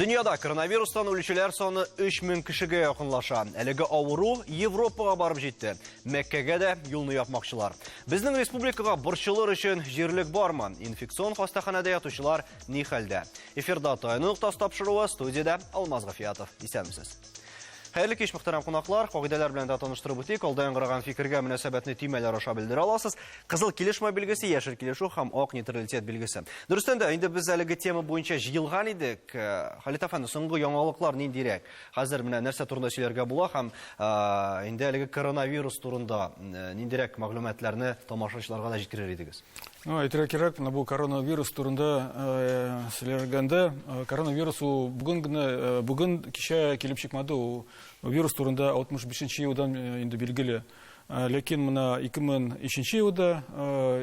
Дөньяда коронавирустан үлүчеләр саны 3000 кешегә якынлаша. Әлеге авыру Европага барып җитте. Мәккәгә дә юлны япмакчылар. Безнең республикага борчылыр өчен җирлек бармы? Инфекцион хастаханәдә ятучылар ни хәлдә? Эфирда Таяну ноктасы тапшыруы, студиядә Алмаз Гафиятов. Исәнмесез. Хәерле кич, мөхтәрәм кунаклар. Кагыйдәләр белән дә таныштырып үтик. Алда яңгыраган фикергә мөнәсәбәтне төймәләр аша белдерә аласыз. Кызыл килешмә билгесе, яшел килешү һәм ак нейтралитет билгесе. Дөрестән дә, инде без әлеге тема буенча җыелган идек. Халит әфәнде, соңгы яңалыклар ниндирәк? Хәзер менә нәрсә турында сөйләргә була һәм инде әлеге коронавирус турында ниндирәк мәгълүматларны тамашачыларга да җиткерер идегез? Ну, әйтергә кирәк, менә бу коронавирус турында сөйләгәндә, коронавирус ул бүген генә, бүген кичә килеп чыкмады, ул вирус турында 65 елдан инде билгеле. Ләкин менә 2003 елда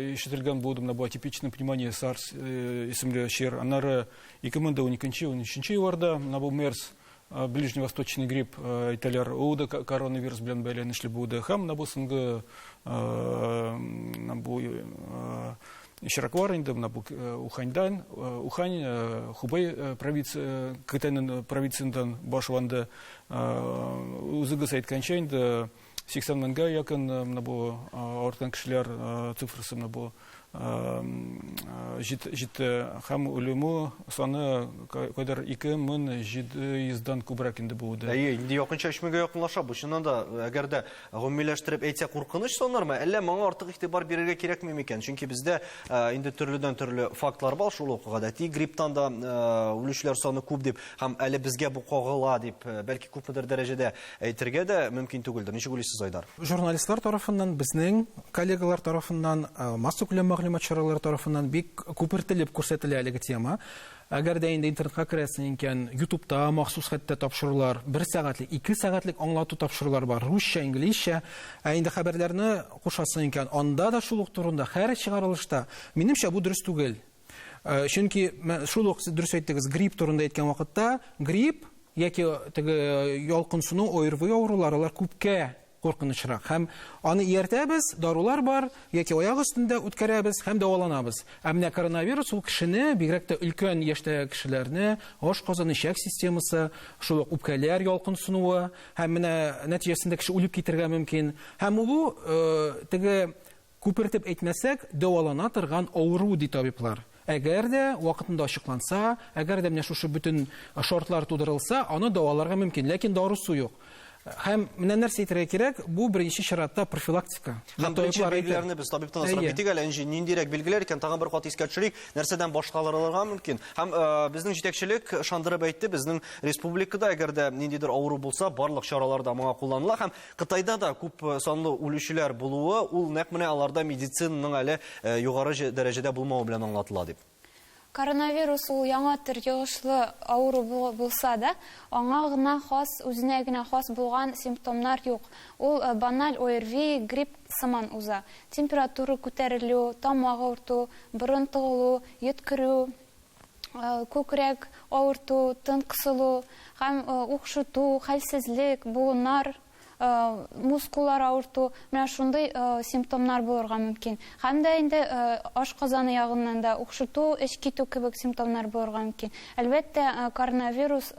ишетелгән булды менә бу атипичная пневмония SARS исемле чир. Аннары 2012-13 елларда менә бу MERS ближневосточный грипп әйтәләр, ул да коронавирус белән бәйләнешле булды. Һәм менә бу соңгы бу очраклар инде менә бу Уханьдан, Ухань, Хубэй провинция, Кытайның провинциясеннән башланды. Үзегез әйткәнчә инде 80 меңгә якын менә бу авырткан кешеләр цифрасы менә бу җитте һәм үлеме саны кайдыр 2700-дән күбрәк инде булды. Әйе, инде якынча 3000гә якынлаша. Бу чыннан да, әгәр дә гомумиләштереп әйтсәк, куркыныч саннармы, әллә моңа артык игътибар бирергә кирәкми микән? Чөнки бездә инде төрледән-төрле фактлар бар, шул ук гадәти грипптан да үлүчеләр саны күп дип, һәм әле безгә бу кагыла дип, бәлки күпмедер дәрәҗәдә Әйтергә дә мөмкин түгелдер. Ничек уйлыйсыз, Айдар? Журналистлар тарафыннан, безнең коллегалар тарафыннан, массакүләм мәгълүмат чаралары тарафыннан бик күпертелеп күрсәтелә әлеге тема. Әгәр дә инде интернетка керәсең икән, Ютубта махсус хәтта тапшырулар, бер сәгатьлек, ике сәгатьлек аңлату тапшырулар бар, русча, инглизчә. Ә инде хәбәрләрне кушасың икән, анда да шул ук турында һәр чыгарылышта. Минемчә, бу дөрес түгел. Чөнки шул ук сез дөрес әйттегез, грипп турында әйткән вакытта, грипп яки теге ялкынсыну, ОРВИ авырулары, алар күпкә куркынычрак. Һәм аны ияртәбез, дарулар бар, яки аяк өстендә үткәрәбез һәм дәваланабыз. Ә менә коронавирус ул кешене, бигрәк тә өлкән яшьтәге кешеләрне, ашказаны-эчәк системасы, шул ук үпкәләр ялкынсынуы һәм менә нәтиҗәсендә кеше үлеп китәргә мөмкин. Һәм бу теге Күпертеп әйтмәсәк, дәвалана торган авыру, ди табиблар. Әгәр дә вакытында ачыкланса, әгәр дә менә шушы бөтен шартлар тудырылса, аны дәваларга мөмкин, ләкин дарусы юк. Һәм менә нәрсә әйтергә кирәк, бу беренче чиратта профилактика. Һәм беренче билгеләрне без табибтан сорап китик әле, Энҗе, ниндирәк билгеләр икән, тагын бер кат искә төшерик, нәрсәдән башкаларга мөмкин. Һәм безнең җитәкчелек ышандырып әйтте, безнең республикада әгәр дә ниндидер авыру булса, барлык чаралар да моңа кулланыла һәм Кытайда да күп санлы үлүчеләр булуы, ул нәкъ менә аларда медицинаның әле югары дәрәҗәдә булмавы белән аңлатыла дип. Коронавирус ул яңа төр йогышлы авыру булса да, аңа гына хас, үзенә генә хас булган симптомнар юк. Ул баналь ОРВИ, грипп сыман уза. Температура күтәрелү, тамак авырту, борын тыгылу, йөткерү, күкрәк авырту, тын кысылу һәм укшыту, хәлсезлек, буыннар, мускуллар авырту, менә шундый симптомнар булырга мөмкин. Һәм дә инде ашказаны ягыннан да укшыту, эч китү кебек симптомнар булырга мөмкин. Әлбәттә, коронавирус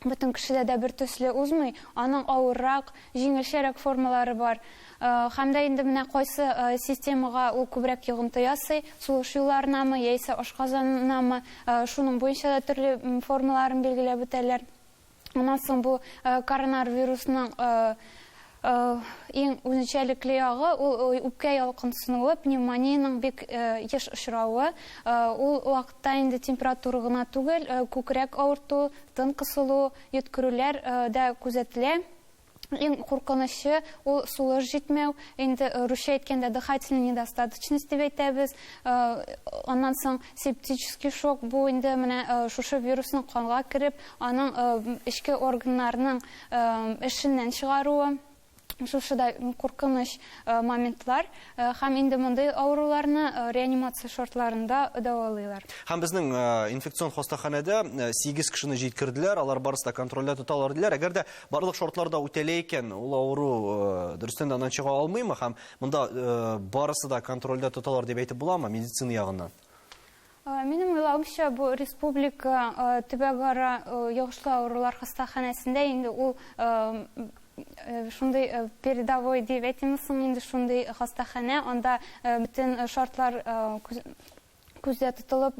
бөтен кешедә дә бер төсле узмый, аның авыррак, җиңелчәрәк формалары бар. Һәм дә инде менә кайсы системага ул күбрәк йогынты ясый, сулыш юлларынамы яисә ашказанынамы, шуның буенча да төрле формаларын билгеләп үтәләр. Аннан соң бу коронар вирусның иң үзенчәлекле ягы ул үпкә ялкынсынуы, пневмониянең бик еш очравы. Ул вакытта инде температура гына түгел, күкрәк авырту, тын кысылу, йөткерүләр дә күзәтелә. Иң куркынычы ул сулыш җитмәү, инде русча әйткәндә дыхательная недостаточность дип әйтәбез. Аннан соң септический шок, бу инде менә шушы вирусның канга кереп, аның эчке органнарының эшеннән чыгаруы, шушы да куркыныч моментлар. Һәм инде мондый авыруларны реанимация шартларында дәвалыйлар. Һәм безнең инфекцион хастаханәдә 8 кешене җиткерделәр, алар барысы да контрольдә тоталар диләр. Әгәр дә барлык шартлар да үтәлә икән, ул авыру дөрестән дә аннан чыга алмыймы? Һәм монда барысы да контрольдә тоталар дип әйтеп буламы медицина ягыннан? Минем уйлавымча, бу республика төбәкара йогышлы авырулар хастаханәсендә инде ул шундый передовой дип әйтимме соң инде, шундый хастаханә, анда бөтен шартлар күздә тотылып,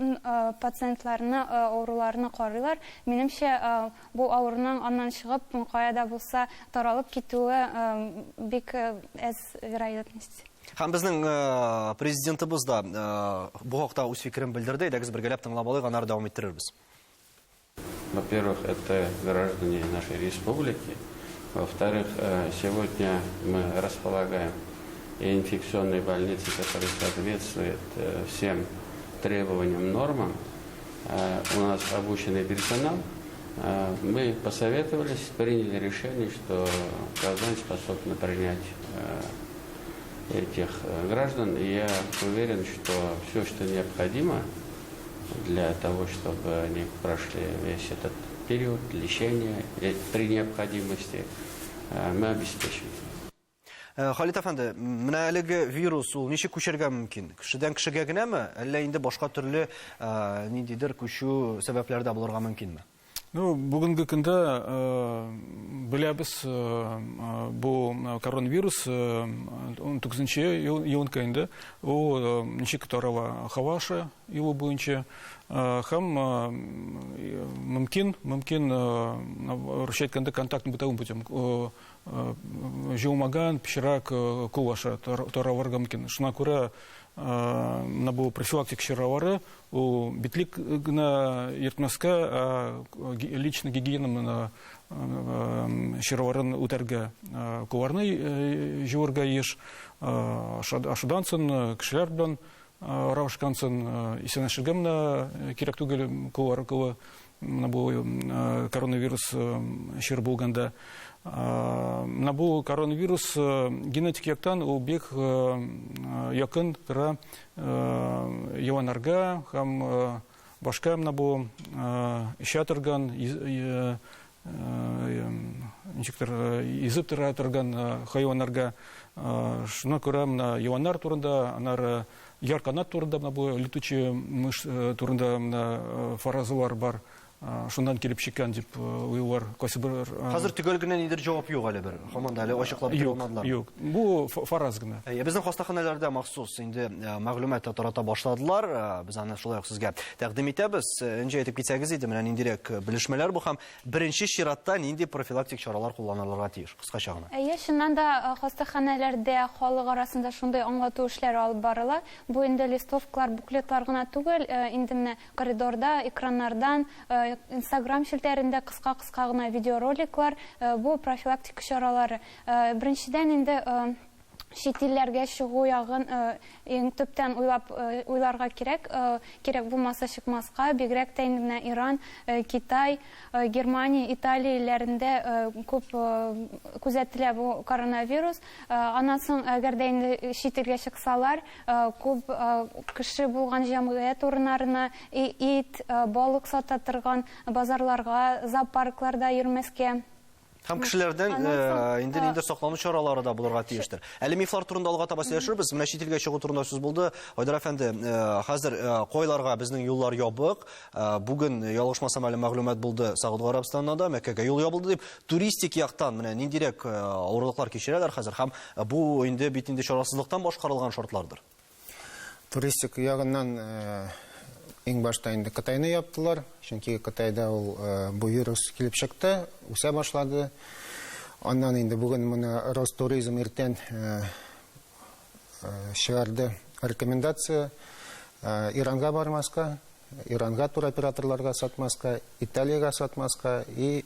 пациентларны, авыруларны карыйлар. Минемчә, бу авыруның аннан чыгып, кая да булса таралып китүе бик әз вероятность. Һәм безнең президентыбыз да бу хакта үз фикерен белдерде. Әйдәгез, бергәләп тыңлап алыйк, аннары дәвам иттерербез. Во-первых, это граждане нашей республики. Во-вторых, сегодня мы располагаем и инфекционной больницей, которая соответствует всем требованиям, нормам. У нас обученный персонал. Мы посоветовались, приняли решение, что Казань способна принять этих граждан. И я уверен, что все, что необходимо для того, чтобы они прошли весь этот период лечения при необходимости, мы обеспечим. Халит әфәнде, менә әлеге вирус ул ничек күчәргә мөмкин? Кешедән кешегә генәме, әллә инде башка төрле ниндидер күчү сәбәпләре дә булырга мөмкинме? Ну, бүгенге көндә беләбез, бу коронавирус 19 елынка инде ул ничек тарала: һава аша юлы буенча һәм мөмкин, русча әйткәндә, контактным бытовым путем, җуылмаган пычрак кул аша таралырга мөмкин. Шуңа күрә менә бу профилактик чаралары ул битлек генә йөртмәскә, ә личный гигиена менә чараларын үтәргә, кулларны җуырга еш, ашаудан соң, кешеләр белән аралашкан соң исәнләшергә менә кирәк түгел кул аркылы, менә бу коронавирус чир булганда. Менә бу коронавирус генетик яктан ул бик якын тора еланнарга һәм башка менә бу эчә торган, ничектер изеп тора торган хайваннарга. Шуңа күрә менә еланнар турында, аннары ярканат турында, менә бу летучий мышь турында менә фаразлар бар. Шуннан килеп чыккан дип уйлар кайсы бер. Хәзер төгәл генә нидер җавап юк әле бер. Һаман да әле ачыклап бетерә алмадылар. Юк, бу фараз гына. Безнең хастаханәләрдә махсус инде мәгълүмат та тарата башладылар. Без аны шулай ук сезгә тәкъдим итәбез. Энҗе, әйтеп китсәгез иде, менә ниндирәк белешмәләр бу һәм беренче чиратта нинди профилактик чаралар кулланылырга тиеш? Кыскача гына. Әйе, чыннан да хастаханәләрдә халык арасында шундый аңлату эшләре алып барыла. Бу инде листовкалар, буклетлар гына түгел, инде менә коридорда, экраннардан, Инстаграм челтәрендә кыска-кыска гына видеороликлар, бу профилактика чаралары. Беренчедән инде чит илләргә чыгу ягын иң төптән уйлап уйларга кирәк, кирәк булмаса чыкмаска, бигрәк тә инде менә Иран, Китай, Германия, Италия илләрендә күп күзәтелә бу коронавирус. Аннан соң, әгәр дә инде чит илгә чыксалар, күп кеше булган җәмгыять урыннарына, ит, балык сата торган базарларга, зоопаркларда йөрмәскә. Һәм кешеләрдән инде ниндидер саклану чаралары да булырга тиештер. Әле мифлар турында алга таба сөйләшербез. Менә чит илгә чыгу турында сүз булды. Айдар әфәнде, хәзер кайларга безнең юллар ябык? Бүген, ялгышмасам, әле мәгълүмат булды, Сауд Гарәбстанына да, Мәккәгә юл ябылды дип. Туристик яктан менә ниндирәк авырлыклар кичерәләр хәзер һәм бу инде бит инде чарасызлыктан башкарылган шартлардыр. Туристик ягыннан иң башта инде Кытайны яптылар, чөнки Кытайда ул бу вирус килеп чыкты, үсә башлады. Аннан инде бүген моны Ростуризм иртән чыгарды рекомендация: Иранга бармаска, Иранга туроператорларга сатмаска, Италиягә сатмаска и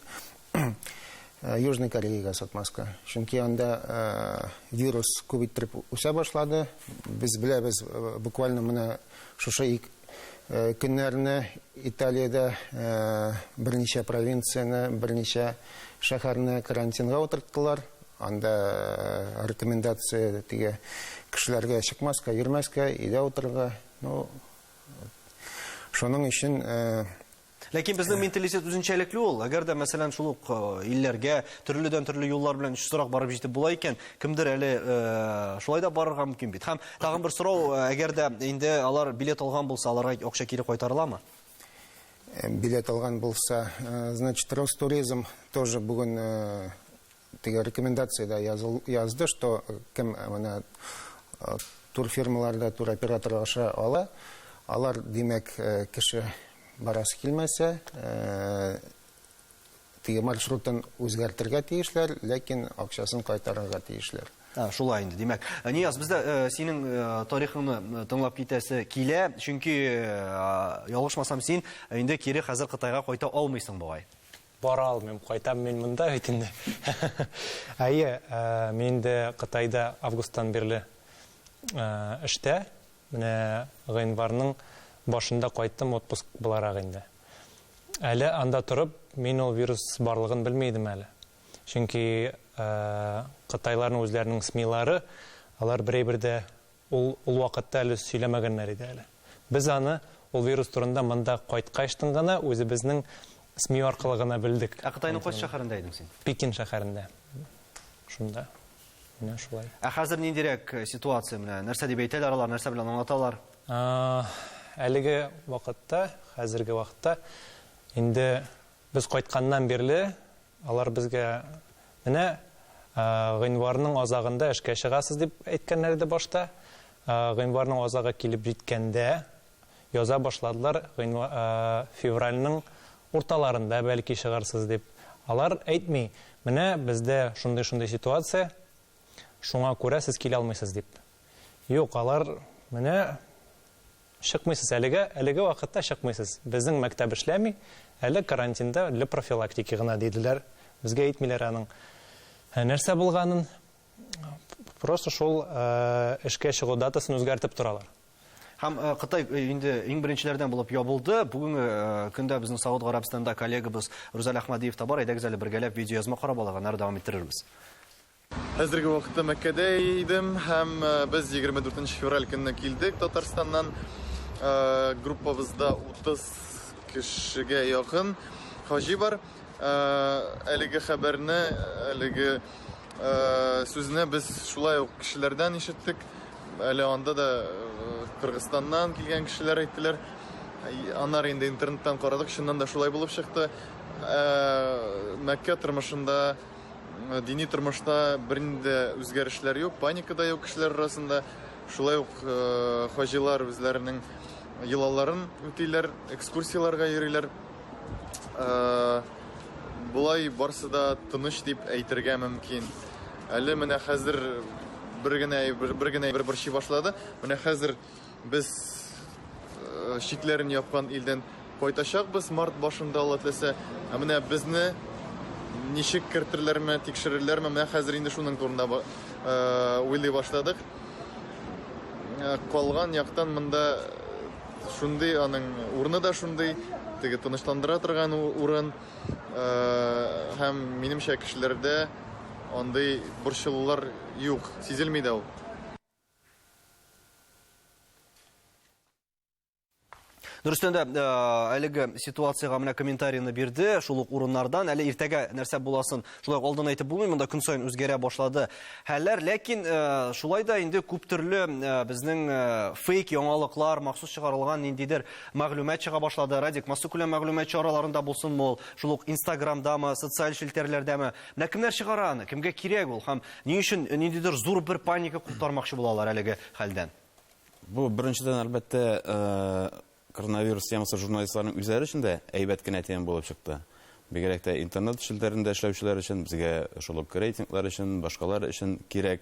Южный Кореяга сатмаска. Чөнки анда вирус күп иттереп үсә башлады. Без беләбез, буквально менә шушы көннәрне Италиядә берничә провинцияне, берничә шәһәрне карантинга утырттылар. Анда рекомендация теге кешеләргә чыкмаска, йөрмәскә, өйдә утырырга. Ну, шуның өчен. Ләкин безнең менталитет үзенчәлекле ул. Әгәр дә, мәсәлән, шул ук илләргә төрледән-төрле юллар белән очсызрак барып җитеп була икән, кемдер әле шулай да барырга мөмкин бит. Һәм тагын бер сорау, әгәр дә инде алар билет алган булса, аларга акча кире кайтарыламы? Билет алган булса, значит, Ростуризм тоже бүген теге рекомендациядә язды, что кем менә турфирмаларда туроператор аша ала, алар, димәк, кеше барасы килмәсә, теге маршрутын үзгәртергә тиешләр, ләкин акчасын кайтарырга тиешләр. Шулай инде, димәк. Нияз, бездә синең тарихыңны тыңлап китәсе килә, чөнки ялгышмасам, син инде кире хәзер Кытайга кайта алмыйсың бугай. Бара алмыйм, кайтам мин монда бит инде. Әйе, мин инде Кытайда августтан бирле эштә. Менә гыйнварның башында кайттым отпуск буларак инде. Әле анда торып, мин ул вирус барлыгын белми идем әле. Чөнки кытайларның үзләренең СМИлары, алар берәйбер дә ул ул вакытта әле сөйләмәгәннәр иде әле. Без аны ул вирус турында монда кайткачтын гына үзебезнең СМИ аркылы гына белдек. Ә Кытайның кайсы шәһәрендә идең син? Пекин шәһәрендә. Шунда. Менә шулай. Ә хәзер ниндирәк ситуация менә? Нәрсә дип әйтәләр алар, нәрсә белән аңлаталар? Әлеге вакытта, хәзерге вакытта инде без кайтканнан бирле алар безгә менә гыйнварның азагында эшкә чыгасыз дип әйткәннәр иде башта. Гыйнварның азагы килеп җиткәндә яза башладылар, февральнең урталарында бәлки чыгарсыз дип. Алар әйтми, менә бездә шундый-шундый ситуация, шуңа күрә сез килә алмыйсыз дип. Юк, алар менә чыкмыйсыз әлегә, әлеге вакытта чыкмыйсыз. Безнең мәктәп эшләми, әле карантинда для профилактики гына диделәр. Безгә әйтмиләр аның нәрсә булганын. Просто шул эшкә чыгу датасын үзгәртеп торалар. Һәм Кытай инде иң беренчеләрдән булып ябылды. Бүгенге көндә безнең Сауд Гарәбстанда коллегабыз Рүзәл Әхмәдиев та бар. Әйдәгез әле бергәләп видеоязма карап алыйк, аннары дәвам иттерербез. Хәзерге вакытта Мәккәдә идем һәм без 24 февраль көнне килдек Татарстаннан. Группабызда 30 кешегә якын хаҗи бар. Әлеге хәбәрне, әлеге сүзне без шулай ук кешеләрдән ишеттек. Әле анда да Кыргызстаннан килгән кешеләр әйттеләр. Аннары инде интернеттан карадык, чыннан да шулай булып чыкты. Мәккә тормышында, дини тормышта бернинди дә үзгәрешләр юк, паника да юк кешеләр арасында. Шулай ук хаҗилар үзләренең йолаларын үтиләр, экскурсияләргә йөриләр. Болай барсы да тыныч дип әйтергә мөмкин. Әле менә хәзер бер генә бер генә бер борчый башлады. Менә хәзер без чикләрен япкан илдән кайтачакбыз март башында, Алла теләсә. Ә менә безне ничек кертерләрме, тикшерерләрме, менә хәзер инде шуның турында уйлый башладык. Калган яктан монда шундый, аның урыны да шундый, теге тынычландыра торган урын. Һәм минемчә кешеләрдә андый борчылулар юк, сизелми дә ул. Дөрестән дә, әлеге ситуациягә менә комментарийны бирде, шул ук урыннардан. Әле иртәгә нәрсә буласын шулай ук алдан әйтеп булмый, монда көн саен үзгәрә башлады хәлләр. Ләкин шулай да инде күп төрле безнең фейк яңалыклар, махсус чыгарылган ниндидер мәгълүмат чыга башлады. Радик, массакүләм мәгълүмат чараларында булсынмы ул, шул ук Инстаграмдамы, социаль челтәрләрдәме? Менә кемнәр чыгара аны, кемгә кирәк ул һәм ни өчен ниндидер зур бер паника куптармакчы булалар әлеге хәлдән? Бу беренчедән, әлбәттә, коронавирус темасы журналистларның үзләре өчен дә әйбәт кенә тема булып чыкты. Бигрәк тә интернет челтәрендә эшләүчеләр өчен, безгә шул ук рейтинглар өчен, башкалар өчен кирәк.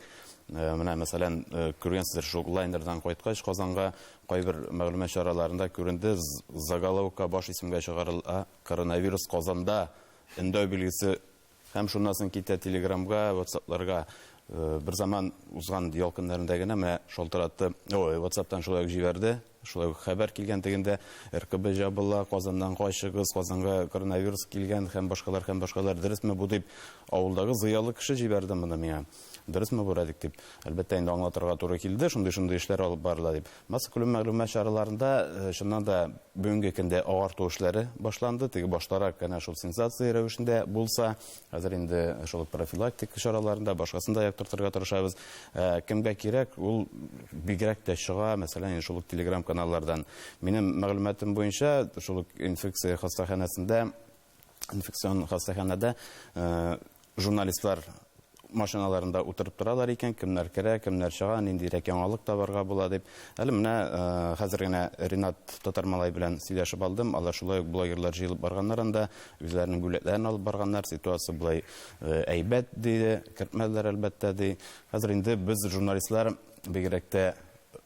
Менә, мәсәлән, күргәнсездер, шул лайнердан кайткач Казанга кайбер мәгълүмат чараларында күренде, заголовка баш исемгә чыгарыла коронавирус Казанда өндәү билгесе һәм шуннан соң китә Телеграмга, WhatsApp'ларга. Бер заман узган ял көннәрендә генә менә шалтыратты, ой, WhatsApp'тан шулай ук җибәрде, шулай ук хәбәр килгән тегендә, РКБ җабыла, Казаннан качыгыз, Казанга коронавирус килгән һәм башкалар, һәм башкалар. Дөресме бу дип авылдагы зыялы кеше җибәрде моны миңа. Дөресме бу, Радик, дип. Әлбәттә, инде аңлатырга туры килде, шундый-шундый эшләр алып барыла дип. Массакүләм мәгълүмат чараларында, чыннан да, бүгенге көндә агарту эшләре башланды. Теге баштарак әнә шул сенсация рәвешендә булса, хәзер инде шул профилактика чараларында, башкасын да яктыртырга тырышабыз. Кемгә кирәк, ул бигрәк тә чыга, мәсәлән, инде шул ук телеграм-каналлардан. Минем мәгълүматым буенча, шул ук инфекция хастаханәсендә, инфекцион хастаханәдә журналистлар машиналарында утырып торалар икән, кемнәр керә, кемнәр чыга, ниндирәк яңалык табарга була дип. Әле менә хәзер генә Ринат Татармалай белән сөйләшеп алдым. Алар шулай ук блогерлар җыелып барганнар анда, үзләренең бүләкләрен алып барганнар. Ситуация болай әйбәт, диде, кертмәделәр әлбәттә, ди. Хәзер инде без журналистлар бигрәк тә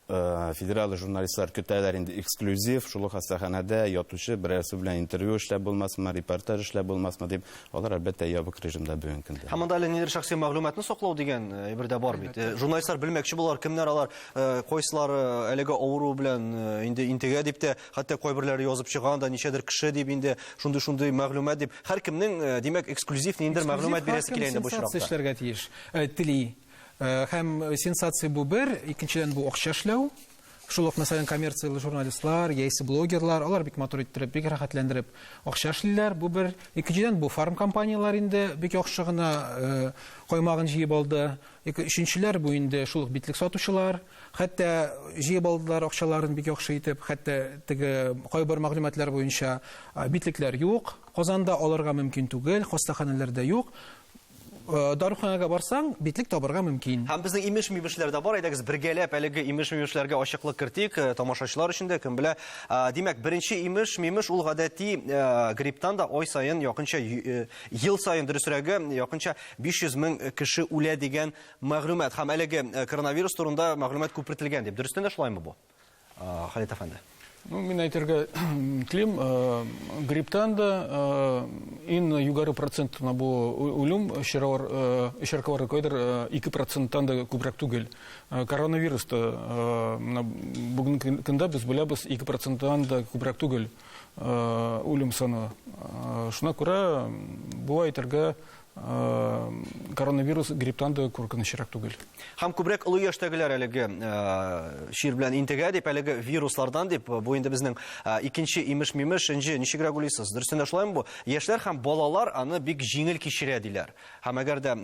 федераль журналистлар көтәләр инде эксклюзив, шул ук хастаханәдә ятучы берәрсе белән интервью эшләп булмасмы, репортаж эшләп булмасмы дип, алар әлбәттә ябык режимда бүгенге көндә. Һәм монда әле ниндидер шәхси мәгълүматны саклау дигән әйбер дә бар бит. Журналистлар белмәкче булалар, кемнәр алар, кайсылары әлеге авыру белән инде интегә дип тә, хәтта кайберләре язып чыган да, ничәдер кеше дип инде шундый-шундый мәгълүмат дип. Һәркемнең, димәк, эксклюзив ниндидер мәгълүмат бирәсе килә инде бу очракта. Сенсация эшләргә тиеш, тели. Һәм сенсация бу бер, икенчедән бу акча эшләү. Шул ук, мәсәлән, коммерцияле журналистлар, яисә блогерлар, алар бик матур иттереп, бик рәхәтләндереп акча эшлиләр. Бу бер. Икенчедән бу фарм компанияләр инде бик яхшы гына каймагын җыеп алды. Өченчеләр бу инде шул ук битлек сатучылар. Хәтта җыеп алдылар акчаларын бик яхшы итеп, хәтта теге кайбер мәгълүматлар буенча битлекләр юк. Казанда алырга мөмкин түгел, хастаханәләрдә юк. Даруханәгә барсаң, битлек табырга мөмкин. Һәм безнең имеш-мимешләр дә бар. Әйдәгез, бергәләп әлеге имеш-мимешләргә ачыклык кертик. Тамашачылар өчен дә, кем белә. Димәк, беренче имеш-мимеш ул гадәти грипптан да ай саен якынча, ел саен дөресрәге, якынча 500 мең кеше үлә дигән мәгълүмат. Һәм әлеге коронавирус турында мәгълүмат күпертелгән дип. Дөрестән дә шулаймы бу? Халит әфәнде. Ну, мин әйтергә телим, грипптан да иң югары процент менә бу үлем очраклары кайдыр 2 проценттан да күбрәк түгел. Коронавирус та менә бүгенге көндә без беләбез 2 проценттан да күбрәк түгел үлем саны. Шуңа күрә бу әйтергә коронавирус грипптан да куркынычрак түгел. Һәм күбрәк олы яшьтәгеләр әлеге чир белән интегә дип, әлеге вируслардан дип, бу инде безнең икенче имеш-мимеш. Энҗе, ничегрәк уйлыйсыз? Дөрестән дә шулаймы бу? Яшьләр һәм балалар аны бик җиңел кичерә диләр. Һәм әгәр дә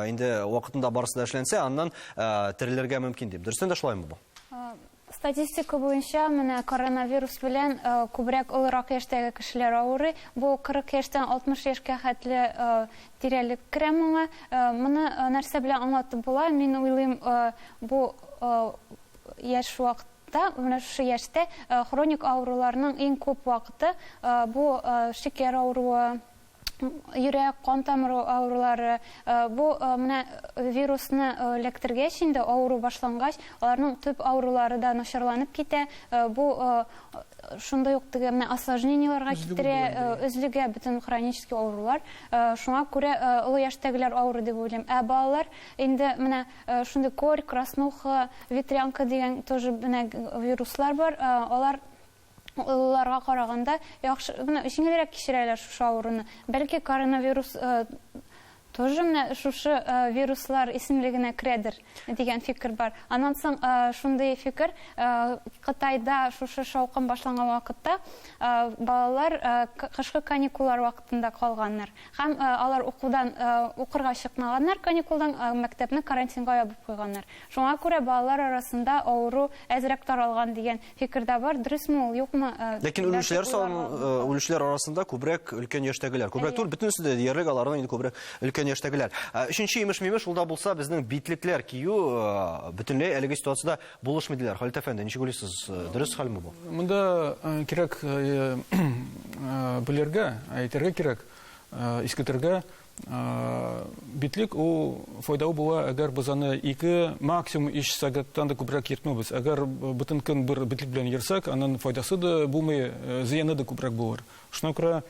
инде вакытында барысы да эшләнсә, аннан терелергә мөмкин дип. Дөрестән дә шулаймы бу? Статистика буенча менә коронавирус белән күбрәк олырак яшьтәге кешеләр авырый. Бу 40 яшьтән 60 яшькә хәтле тирәлек керә моңа. Моны нәрсә белән аңлатып була? Мин уйлыйм, бу яшь вакытта, менә шушы яшьтә хроник авыруларның иң күп вакыты бу шикәр авыруы, йөрәк, кан тамыры авырулары. Бу менә вирусны эләктергәч инде, авыру башлангач, аларның төп авырулары да начарланып китә. Бу шундый ук теге менә осложнениеләргә китерә, өзлегә бөтен хронический авырулар. Шуңа күрә олы яшьтәгеләр авырый дип уйлыйм. Ә балалар инде менә шундый корь, краснуха, ветрянка дигән тоже менә вируслар бар. Алар олыларга караганда яхшы, менә җиңелрәк кичерәләр шушы авыруны. Бәлки коронавирус тоже менә шушы вируслар исемлегенә керәдер дигән фикер бар. Аннан соң шундый фикер, Кытайда шушы шаукым башланган вакытта балалар кышкы каникуллар вакытында калганнар. Һәм алар укудан укырга чыкмаганнар каникулдан, мәктәпне карантинга ябып куйганнар. Шуңа күрә балалар арасында авыру әзрәк таралган дигән фикер дә бар. Дөресме ул, юкмы? Ләкин үлүчеләр сан, үлүчеләр арасында күбрәк өлкән яшьтәгеләр. Күбрәк түгел, бөтенесе дә диярлек аларның инде күбрәк өлкән яшьтәгеләр. Өченче имеш-мимеш, ул да булса безнең битлекләр кию бөтенләй әлеге ситуациядә булышмый диләр. Халит әфәнде, ничек уйлыйсыз, дөрес хәлме бу? Монда кирәк белергә, әйтергә кирәк, искәртергә, битлек ул файдалы була, әгәр без аны 2, максимум 3 сәгатьтән дә күбрәк йөртмәбез. Әгәр бөтен көн бер битлек белән йөрсәк, аның файдасы да булмый, зыяны да күбрәк булыр. Шуңа күрә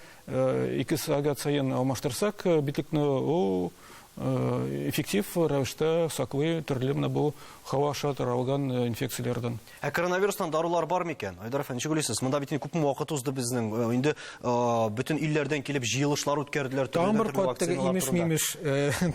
2 сәгать саен алмаштырсак битлекне, ул эффектив рәвештә саклый төрле менә бу һава аша таралган инфекцияләрдән. Ә коронавирустан дарулар бар микән? Айдар әфәнде, ничек уйлыйсыз? Монда бит инде күпме вакыт узды безнең. Инде бөтен илләрдән килеп җыелышлар үткәрделәр, Тагын бер кат теге имеш-мимеш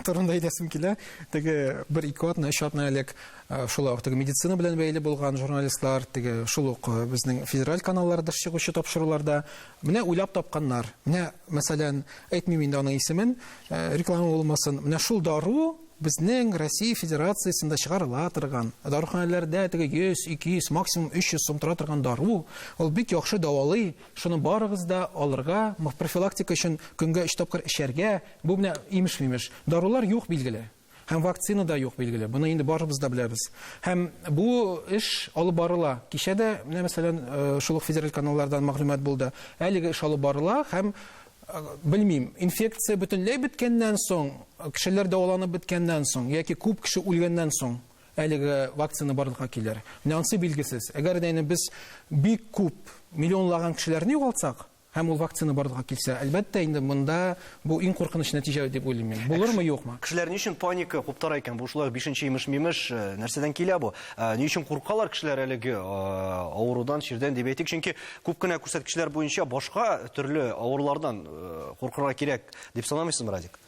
турында әйтәсем килә. Теге бер ике атна, өч атна элек шулай ук теге медицина белән бәйле булган журналистлар, теге шул ук безнең федераль каналларда чыгучы тапшыруларда менә уйлап тапканнар. Менә, мәсәлән, әйтмим инде аның исемен, реклама булмасын. Менә шул дару безнең Россия Федерациясендә чыгарыла торган, даруханәләрдә теге 100, 200, максимум 300 сум тора торган дару, ул бик яхшы дәвалый, шуны барыгыз да алырга, профилактика өчен көнгә 3 тапкыр эчәргә, бу менә имеш-мимеш. Дарулар юк, билгеле. Һәм вакцина да юк, билгеле. Моны инде барыбыз да беләбез. Һәм бу эш алып барыла. Кичә дә, менә мәсәлән, шул ук федераль каналлардан мәгълүмат булды. Әлеге эш алып барыла һәм белмим, инфекция бөтенләй беткәннән соң, кешеләр дәваланып беткәннән соң яки күп кеше үлгәннән соң әлеге вакцина барлыкка килер. Менә ансы билгесез. Әгәр дә инде без бик күп миллионлаган кешеләрне югалтсак, һәм ул вакцина барлыкка килсә, әлбәттә инде монда бу иң куркыныч нәтиҗә дип уйлыйм мин. Булырмы, юкмы? Кешеләр ни өчен паника куптара икән? Бу шулай ук бишенче имеш-мимеш, нәрсәдән килә бу? Ни өчен куркалар кешеләр әлеге авырудан, чирдән дип әйтик? Чөнки күп кенә күрсәткечләр буенча башка төрле авырулардан куркырга кирәк дип санамыйсызмы, Радик?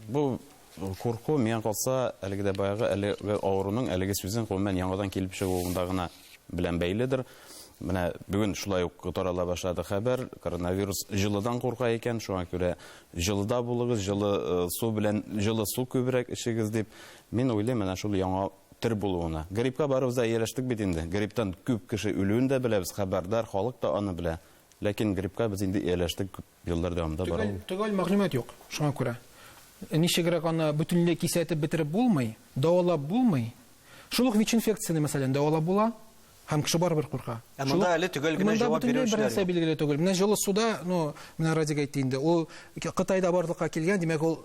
Бу курку, миңа калса, әлеге дә баягы әлеге авыруның, әлеге сүзнең гомумән яңадан килеп чыгуында гына белән бәйледер. Менә бүген шулай ук тарала башлады хәбәр, коронавирус җылыдан курка икән, шуңа күрә җылыда булыгыз, җылы су белән җылы су күбрәк эчегез дип. Мин уйлыйм, менә шул яңа төр булуына. Гриппка барыбыз да ияләштек бит инде. Грипптан күп кеше үлүен дә беләбез, хәбәрдар халык та аны белә. Ләкин гриппка без инде ияләштек күп еллар дәвамында бара ул. Төгәл мәгълүмат юк, шуңа күрә. Ничегрәк аны бөтенләй кисәтеп бетереп булмый, дәвалап булмый. Шул ук ВИЧ-инфекцияне, мәсәлән, дәвалап була, һәм кеше барыбер курка. Ә монда әле төгәл генә җавап бирүчеләр юк. Монда бөтенләй бернәрсә билгеле түгел. Менә җылы суда, ну, менә Радик әйтте инде, ул Кытайда барлыкка килгән, димәк, ул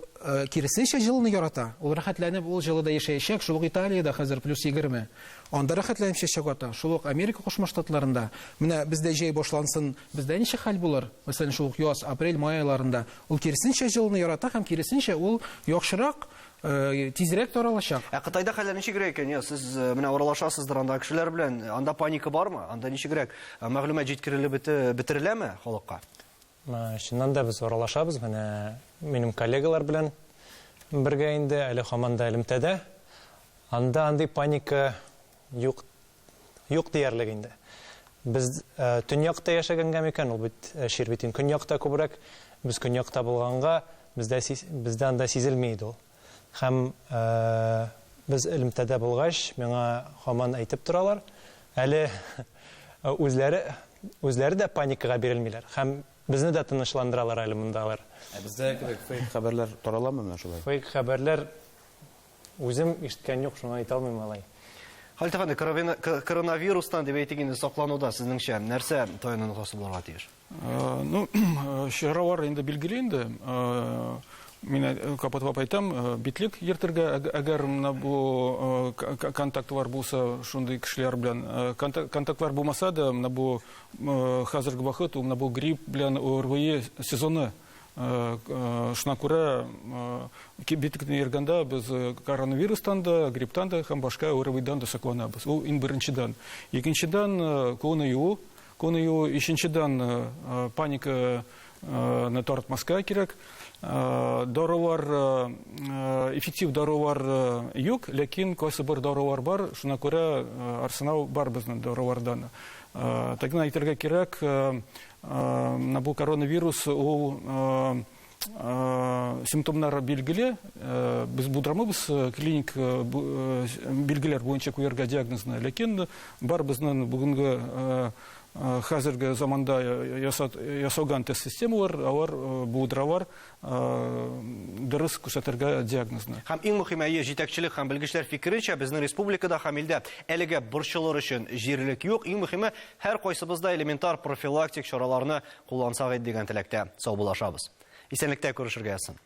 киресенчә җылыны ярата. Ул рәхәтләнеп ул җылыда яшәячәк. Шул ук Италиядә хәзер плюс 20. Анда рәхәтләнеп чәчәк ата. Шул ук Америка Кушма Штатларында. Менә бездә җәй башлансын, бездә ничек хәл булыр? Мәсәлән, шул ук яз, апрель, май айларында. Ул киресенчә җылыны ярата һәм киресенчә ул яхшырак, тизрәк таралачак. Ә Кытайда хәлләр ничегрәк икән? Я, сез менә аралашасыздыр анда кешеләр белән. Анда паника бармы? Анда ничегрәк мәгълүмат җиткерелеп бетереләме халыкка? Чыннан да без аралашабыз. Менә минем коллегалар белән бергә инде әле һаман да элемтәдә. Анда андый паника юк Юк диярлек инде. Без төньякта яшәгәнгә микән, ул бит чир бит инде көньякта күбрәк. Без көньякта булганга, бездә бездә анда сизелми иде ул. Һәм без элемтәдә булгач, миңа һаман әйтеп торалар, әле үзләре үзләре дә паникага бирелмиләр һәм безне дә тынычландыралар әле монда алар. Ә бездә кебек фейк хәбәрләр тараламы менә шулай? Фейк хәбәрләр Үзем ишеткән юк, шуңа әйтә алмыйм алай. Халит әфәнде, коронавирустан дип әйтик инде саклануда сезнеңчә нәрсә таяну ноктасы булырга тиеш? Ну, чаралар инде билгеле инде. Мин кабатлап әйтәм, битлек йөртергә, әгәр менә бу контактлар булса, шундый кешеләр белән контактлар булмаса да, менә бу хәзерге вакыт ул менә бу грипп белән ОРВИ сезоны. Шуңа күрә битлекне йөргәндә без коронавирустан да, грипптан да һәм башка ОРВИдан да сакланабыз. Ул иң беренчедән. Икенчедән, кулны юу. Кулны юу, өченчедән, паниканы таратмаска кирәк. Дарулар, эффектив дарулар юк, ләкин кайсы бер дарулар бар, шуңа күрә арсенал бар безнең дарулардан. Тагын әйтергә кирәк, Менә бу коронавирус ул симптомнары билгеле. Без булдырамыбыз клиник билгеләр буенча куярга диагнозны. Ләкин бар безнең бүгенге хәзерге заманда ясалган тест системалар, алар булдыралар дөрес күрсәтергә диагнозны. Һәм иң мөһиме, әйе, җитәкчелек һәм белгечләр фикеренчә, безнең республикада һәм илдә әлегә борчылыр өчен җирлек юк. Иң мөһиме, Һәркайсыбыз да элементар профилактик чараларны куллансак иде дигән теләктә саубуллашабыз. Исәнлектә күрешергә язсын.